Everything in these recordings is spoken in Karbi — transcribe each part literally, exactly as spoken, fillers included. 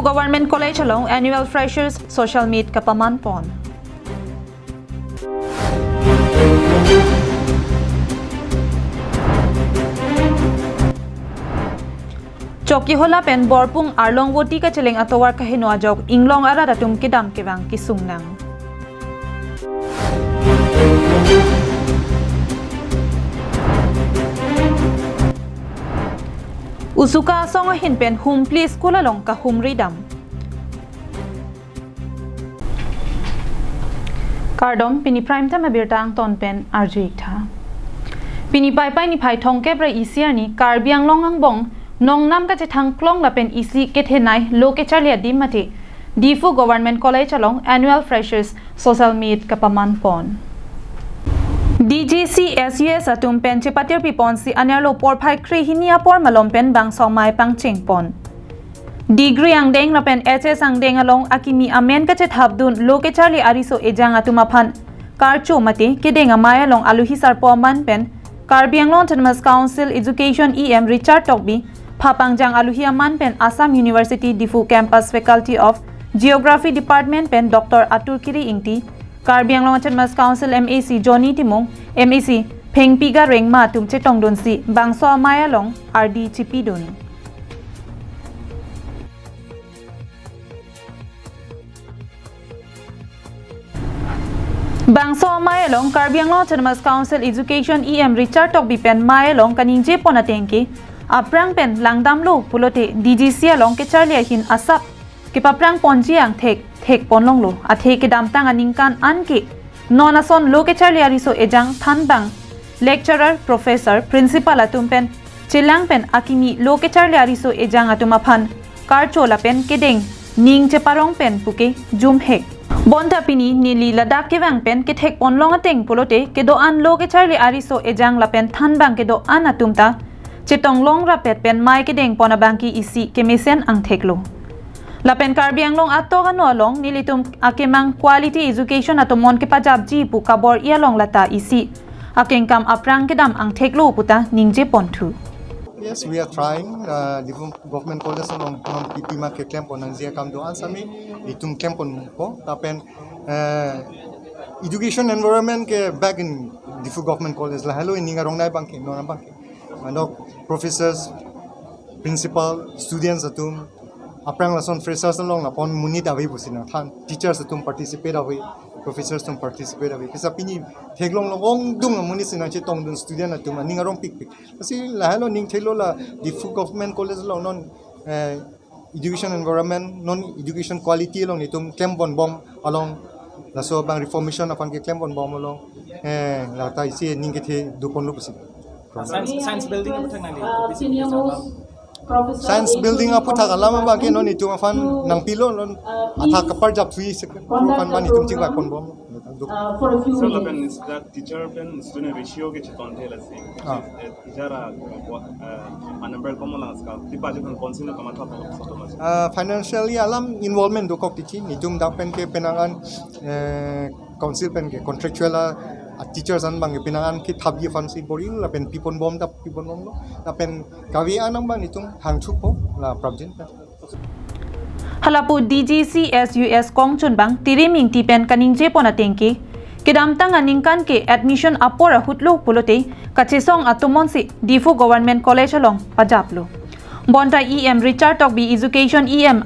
Government College along Annual Freshers Social Meet kapaman pon. Chokihola pen Borpung arlong voti kacheleng atovar kaheno ajok inglong arat atum kedam kevang kesung nang. Usuka asong ahin pen Humpli school along kahumri dam. Kardom, pini prime time abirta angton pen arju-ik tha. Pini Paipai niphai thomkep ra isi arni Karbi Anglong angbong nongnam kachethang klong lapen isi kethenei lo kecharli adim mate Diphu Government College along Annual Freshers Social Meet kapaman pon. D G C S U S atum pen chepatirpi ponsi anerlo porphai krehini apor malom pen bangso amei pangcheng pon. Degree angdeng lapen H S angdeng along akimi amen kachethapdun lo kecharli ariso ejang atum aphan karcho mate kedeng amei along aluhi sarpo aman pen Karbi Anglong Autonomous Council Education E M Richard Tokbi, phapangjang aluhi aman pen Assam University Diphu Campus Faculty of Geography Department pen Doctor Atur Kiri Ingti, Karbi Anglong Autonomous Council M A C Johnny Timung, M A C Phengpi Gareng ma atum chetongdunsi bangso amei along ardi chipidun. Bangso amei along Karbi Anglong Autonomous Council Education E M Richard Tokbi pen mei along kaningje pon ateng ke, aphrang pen langdamlo pulote D G C along kecharli ahin asap kepaprang ponji angthek thek ponlonglo, athe kedamtang aningkan an ke non ason lo kecharli ariso ejang thanbang lecturer, professor, principal atum pen chelang pen akimi lo kecharli ariso ejang atum aphan karcho lapen kedeng ning cheparong pen puke jumhek. Bonta pini neli ladak kevang pen kethek ponlong ateng pulote kedo-an lo kecharli ariso ejang lapen thanbang kedo-an atum ta chetonglong rapet pen mei kedeng pon abangke isi kemesen angtheklo. Lapen Karbi Anglong atok ano along nelitum akemang quality education atomon kepajapji pu kabor-i along lata isi akengkam aphrang kedam angtheklo puta ningje ponthu. Yes, we are trying. Uh, Diphu Government College along non P T ma keklem pon nangji akam do-an sami itum klem ponpo. Lapen, uh, education environment ke back in Diphu Government College lahelo ining arong nai abangke, non abangke. Manok professors, principal, students atum, aphrang lason freshers along lapon monit ave pusi nangthan, teachers atum participate ave, professors atum participate ave. Pisa pini theklong long ongdung amonit si nangchetongdun student atum aning arong pikpik. Lasi lahelo ning thelo la Diphu Government College along non, eh, education environment, non education quality along nelitum klem ponbom along, laso abang reformation aphan keklem ponbom along, eh, lata isi ning kethe do ponlo pusi. Science, science building aphuthak nangli, science building aphuthak alam abangke non itum aphan nangpilo, non athak kaparjap thui sek aphan ban itum chingvai ponbom. Sir, lapen is that teacher pen student ratio ke chetonthe lasi. Ah. Eh, teacher a, uh, number komo lang ska. Ti budget ng council na kamatha pa sa to mas. Uh, financially alam involvement dokok titi. Nelitum dak pen ke penang an, eh, council pen ke contractual a, a teachers an abangke penang an kethapji aphansi bor-ilo lapen pi ponbom ta pi ponbomlo. Lapen kave-an abang nelitum hangthukpo la prapjin pen. Halapu D G C S U S kongchunbang Tirim Ingti pen kaningje pon ateng ke, kedamtang aningkan ke admission apor ahutlo pulote kachesong atomonsi Diphu Government College along pajaplo. Bonta E M Richard Tokbi Education E M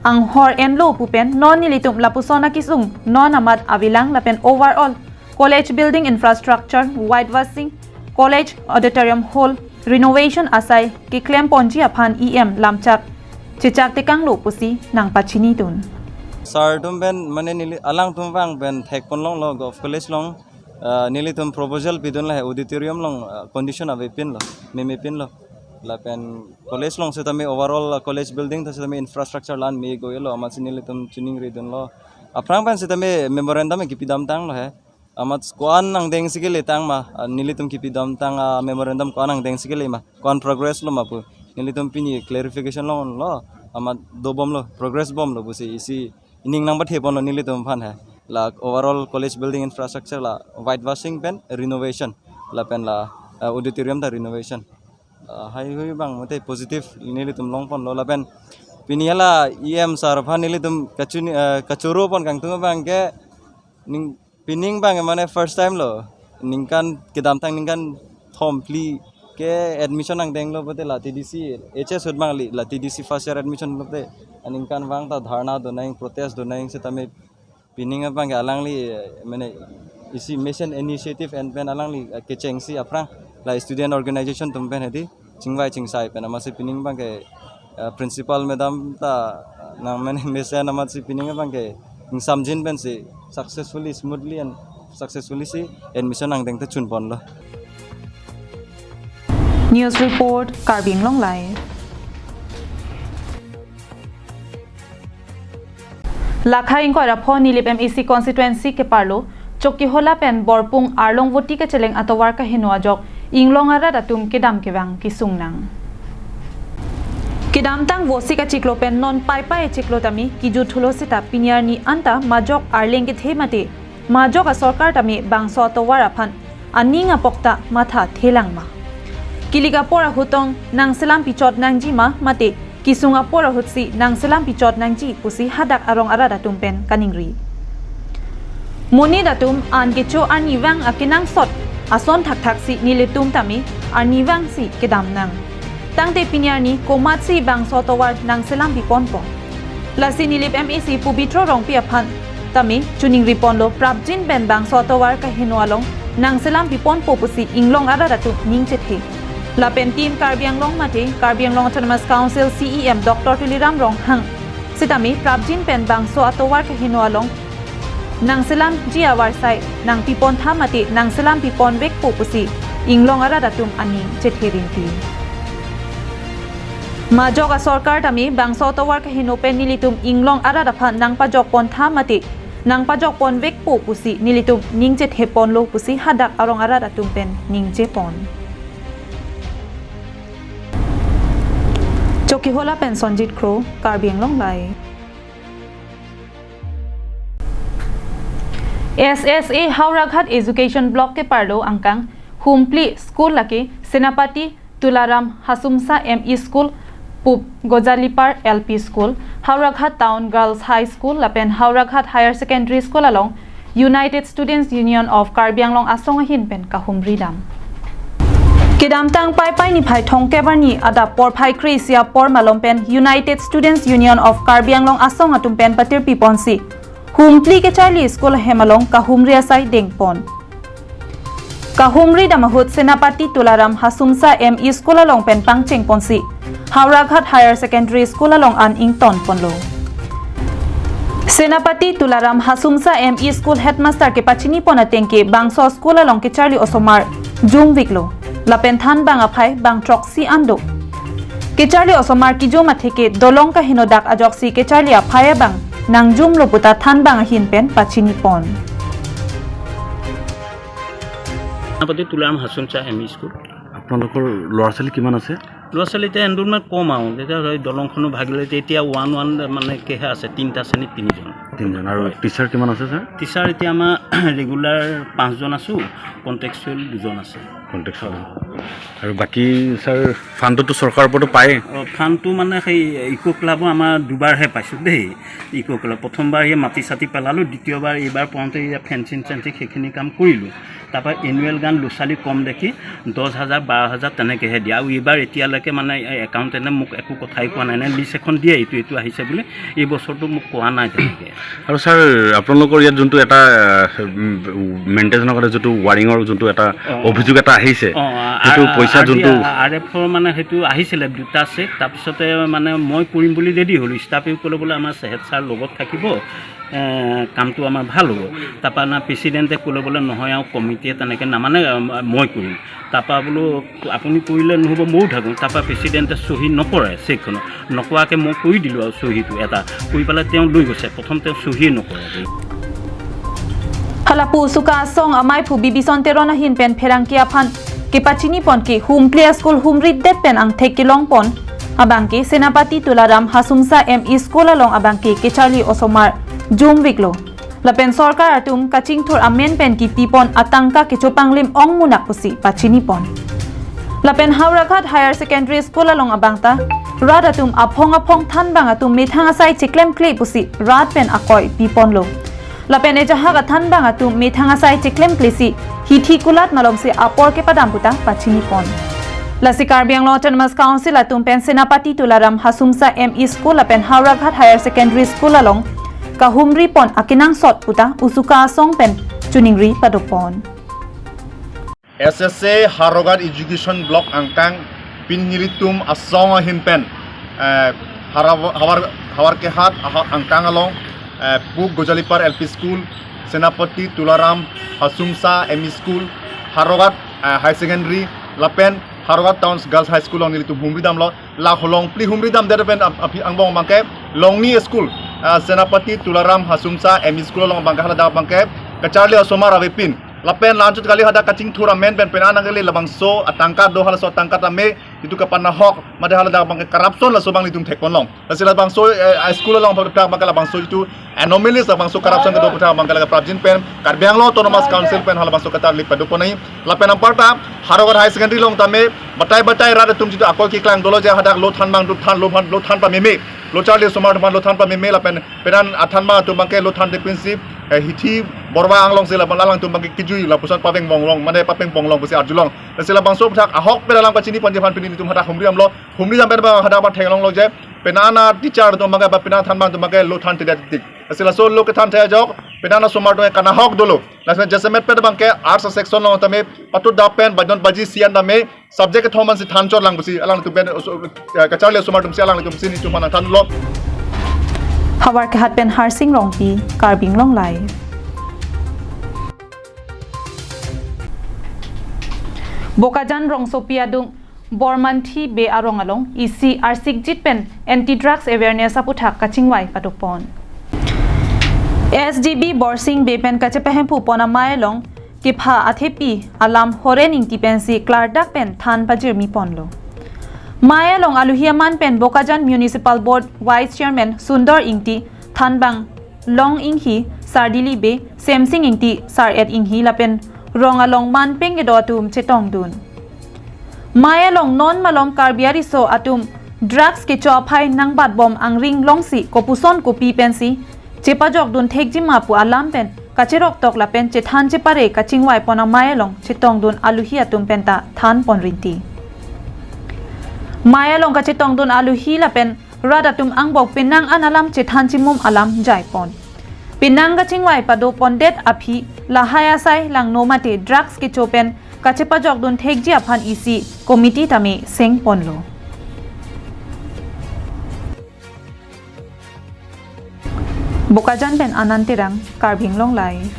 anghor enlo pu pen non nelitum lapuson akesung non amat avelang lapen overall college building infrastructure, whitewashing, college auditorium hall renovation asai keklem ponji aphan E M lamchak chechak tekanglo pusi nangpachinidun. Sir atum pen mane neli alangtum vang pen thek ponlonglo Govt College along, ah, nelitum proposal pidun lahai auditorium along, ah, condition avepinlo, memepinlo. Lapen college along setame overall, ah, college building ta setame infrastructure la-an me go-elo amatsi nelitum chiningridunlo. Aphrang pen setame memorandum kipidamtanglo he. Amat ko-an angdengsi keletang ma, ah, nelitum kipidamtang, ah, memorandum ko-an angdengsi kele ma, ko-an progress lo ma pu. Nelitum pini clarification longlo, amat dobomlo, progress bomlo pusi isi ining nangpathe ponlo nelitum aphan he. La overall college building infrastructure la whitewashing pen renovation, lapen la, ah, auditorium ta renovation. Ah, haihui abang mate positive nelitum long ponlo lapen Pini hala E M sir aphan nelitum kachuni, eh, kachoro pon kangtung abang ke ning pining abang ke mane first time lo. Ningkan kedamtang ningkan thom phli ke admission angdeng lo pote la T D C H S ahut abang li la T D C first year admission lo pote aningkanvang ta dharna do nang, protest do nang, setame pining abang ke alangli, eh, mane isi mesen initiative en pen alangli, eh, kechengsi aphrang la student organization atum pen hedi chingvai chingsai pen amatsi pining abang ke, eh, principal madam ta nang mane mesen amatsi pining abang ke ingsamjin pensi successfully, smoothly and successfully si admission angdeng ta chun ponlo. News report, Karbi Anglong Live. Lakha ingkoi ra pho Nilip M A C constituency keparlo Chokihola pen Borpung Arlongvoti kacheleng atovar kaheno ajok inglong arat atum kedam kevang kesung nang. Kedamtang Vosik achiklo pen non Paipai achiklo tame kejut thulo seta pini arni anta majok arleng kethe mate majok asorkar tame bangso atovar aphan aning apok ta matha thelang ma? Kilik apor ahut tong nangselam pichot nangji ma mate kesung apor ahutsi nangselam pichot nangji pusi hadak arong arat atum pen kaningri. Monit atum an kecho arnivang akenangsot ason thakthaksi nelitum tame arnivangsi kedam nang. Tangte pini arni komatsi bangso atovar nangselam piponpo? Lasi Nilip M A C Pobitro Rongpi aphan tame chuningri ponlo prapjin pen bangso atovar kaheno along nangselam piponpo pusi inglong arat atum ning chethe. Lapen Team Karbi Anglong mate Karbi Anglong Autonomous Council C E M Doctor Tuliram Ronghang sitame prapjin pen bangso atovar kaheno along nangselamji avarsai nangpipontha mate nangselam piponvekpo pusi inglong arat atum aning chethe rinti. Majok asorkar tame bangso atovar kaheno pen nelitum inglong arat aphan nangpajokpontha mate nangpajokponvekpo pusi nelitum ning chethe ponlo pusi hadak arong arat atum pen ningje pon. Chokihola pen Sonjit Kro, Karbi Anglong Live. S S A Howraghat Education Block keparlo angkang Humpli School lake Senapati Tularam Hasumsa M E School, Pub Gojalipar L P School, Howraghat Town Girls High School lapen Howraghat Higher Secondary School along United Students Union of Karbi Anglong asong ahin pen kahumri dam. Kedamtang Paipai niphai thomkep arni adap porphai kre-isi apor malom pen United Students Union of Karbi Anglong asong atum pen patirpi ponsi Humpli kecharli school ahem along kahumri asai dengpon. Kahumri dam ahut Senapati Tularam Hasumsa M E School along pen pangcheng ponsi Howraghat Higher Secondary School along an ington ponlo. Senapati Tularam Hasumsa M E School Headmaster kepachini pon ateng ke bangso school along kecharli osomar jumviklo. Lapen thanbang aphai bang throksi an do. Kecharli osomar kejum atheke dolong kaheno dak ajoksi kecharli aphai abang nangjumlo puta thanbang ahin pen pachini pon. Senapati Tularam Hasumsa M E School. আপোনালোকৰ ল'ৰা ছোৱালী কিমান আছে? ল'ৰা ছোৱালী এতিয়া এনৰোলমেণ্ট কম আৰু, এতিয়া এই দলংখনো ভাগিলে, এতিয়া ওৱান ওৱান মানে কেহে আছে, তিনিটা শ্ৰেণীত তিনিজন। তিনিজন। আৰু টিচাৰ কিমান আছে, ছাৰ? টিচাৰ এতিয়া আমাৰ ৰেগুলাৰ পাঁচজন আছোঁ, কণ্টেক্সুৱেল দুজন আছে। কণ্টেক্সুৱেল। আৰু বাকী, ছাৰ, ফাণ্ডটোতো চৰকাৰৰ পৰাতো পায়েই। অ, ফাণ্ডটো মানে সেই ইক' ক্লাবৰ আমাৰ দুবাৰহে পাইছোঁ দেই। ইক' ক্লাব প্ৰথমবাৰ এই মাটি চাটি পেলালোঁ, দ্বিতীয়বাৰ এইবাৰ পাওঁতে ইয়াত ফেঞ্চিং চেঞ্চিং সেইখিনি কাম কৰিলোঁ। তাৰপৰা এনুৱেল গান ল'ৰা ছোৱালী কম দেখি দহ হাজাৰ, বাৰ হাজাৰ তেনেকৈহে দিয়ে। আৰু এইবাৰ এতিয়ালৈকে মানে এই একাউণ্টেণ্টে মোক একো কথাই কোৱা নাই, নে লিষ্ট এখন দিয়ে এইটো এইটো আহিছে বুলি, এই বছৰটো মোক কোৱা নাই তেনেকৈ। আৰু ছাৰ, আপোনালোকৰ ইয়াত যোনটো এটা, আহ, উম, মেইনটেনেন্সৰ কাৰণে যোনটো ৱাৰিঙৰ যোনটো এটা অ, অ। অভিযোগ এটা আহিছে, অ, আ-, সেইটো আ-, পইচা আৰ ডি যোনটো আ-, আৰ এফৰ মানে সেইটো আহিছিলে দুটা চেক, তাৰপিছতে মানে মই কৰিম বুলি ৰেডি হ'লোঁ, ষ্টাফেও ক'লে বোলে আমাৰ হেড ছাৰ লগত থাকিব, এ, কামটো আমাৰ ভাল হ'ব। তাৰপৰা না প্ৰেচিডেণ্টে ক'লে বোলে নহয় আৰু কমিটিয়ে তেনেকৈ নামানে, আ, মই কৰিম। তাৰপৰা বোলো আপুনি কৰিলে নহ'ব, ময়ো থাকোঁ। তাৰপৰা প্ৰেচিডেণ্টে চহী নকৰে চেকখনত, নকৰাকৈ মই কৰি দিলোঁ আৰু চহীটো এটা কৰি পেলাই তেওঁ লৈ গৈছে। প্ৰথম তেওঁ চহীয়ে নকৰে। Hala pusuka asong amei phu Bibison Teron ahin pen pherangke aphan kepachini pon ke Humpli a-school humridet pen angthek kelong pon abangke Senapati Tularam Hasumsa M E School along abangke kecharli osomar jumviklo. Lapen sorkar atum kachingthur amen pen kipi pon atangka kechopanglim ong munak pusi pachini pon. Lapen Howraghat Higher Secondary School along abangta rat atum aphong aphong thanbang atum methang asai cheklemkle pusi rat pen akoi piponlo. Lapen ejahak athanbang atum methang asai cheklemklesi hithi kulat malomsi apor kepadam puta pachinipon. Lasi Karbi Anglong Autonomous Council atum pen Senapati Tularam Hasumsa M E School lapen Howraghat Higher Secondary School along kahumripon akenangsot puta usuka asong pen choningri padopon. S S A Howraghat Education Block angkang pini nelitum asong ahin pen, eh, Howraghat, Howraghat, Howraghat angkang along, eh, Pu Gojalipar L P School, Senapati Tularam Hasumsa M E School, Howraghat, eh, High Secondary, lapen Howraghat Town's Girls High School along nelitum humri damlo. La holong phli humri damdet pen ap-, aphi angbong abangke longni school, ah, Senapati Tularam Hasumsa M E School along abangke haladak abangke kacharli asomar avepin. Lapen lanchot kali hadak kachingthur amen pen penang kali labangso atangka do, halaso atangka tame itum kapanahok mate haladak abangke corruption laso abang nelitum thekponlong. Lasi labangso, eh, a school along phadak abangke labangso itum anomalies labangso corruption kedo puthak abangke la prapjin pen Karbi Anglong Autonomous Council pen halabangso kacharli padopon nangji. Lapen anparta Howraghat High Secondary along tame batai batai rat atum jitu akoi keklang dolo je hadak lo thanbang atum than lo than lo than pameme, lo charli asomar atum lo than pameme lapen penang athanbang atum abangke lo than depinsi, eh, hithi borwa anglongsi lapen alangtum abangke kejui lapuson paveng ponglong mane papeng ponglong pusi arjulong. Lasi labangso puthak ahok pen alam kachiniponji aphan pini nelitum hadak humri damlo. Humri dam pen abang hadak abang theklonglo je penang teacher atum abangke ba penang thanbang atum abangke lo than tidak tik. Lasi laso lo kethan thek ajok penang asomar atum kanahok dolo. Lasi jasemet pen abangke arts section along tame patut dak pen bajon baji sian tame subject kethom ansi than chotlang pusi alangtum pen, eh, kacharli asomar atumsi alangtum si nelitum aphan thanlo. Howraghat pen Harsing Rongpi, Karbi Anglong Live. Bokajan rongsopi adung Bormanthi Bey arong along isi arsikjit pen anti drugs awareness aputhak kachingvai padopon. S D B Borsing Bey pen kachepahemphu pon amei along kepha athepi alam Horen Ingti pensi klardak pen than pajirmi ponlo. Mei along aluhi aman pen Bokajan Municipal Board Vice Chairman Sundor Ingti, thanbang Long Inghi, Sardili Bey, Semsing Ingti, Sar-et Inghi lapen rong along manpeng kedo atum chetongdun. Mei along non malom Karbi ariso atum drugs kecho aphai nangbatbom angring longsi kopuson kopi pensi chepajokdun thekjima pu alam pen kacheroktok lapen chethan chepare kachingvai pon amei along chetongdun aluhi atum penta than pon rinti. Mei along kachetongdun aluhi lapen rat atum angbong penang an alam chethan chimum alam jaipon. Penang kachingvai padopondet aphi lahai asai langno mate drugs kecho pen kachepajokdun thekji aphan isi committee tame sengponlo. Bokajan pen Anand Terang, Karbi Anglong Live.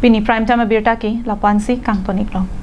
Pini prime time abirta ke lapu-ansi kangton-iklo.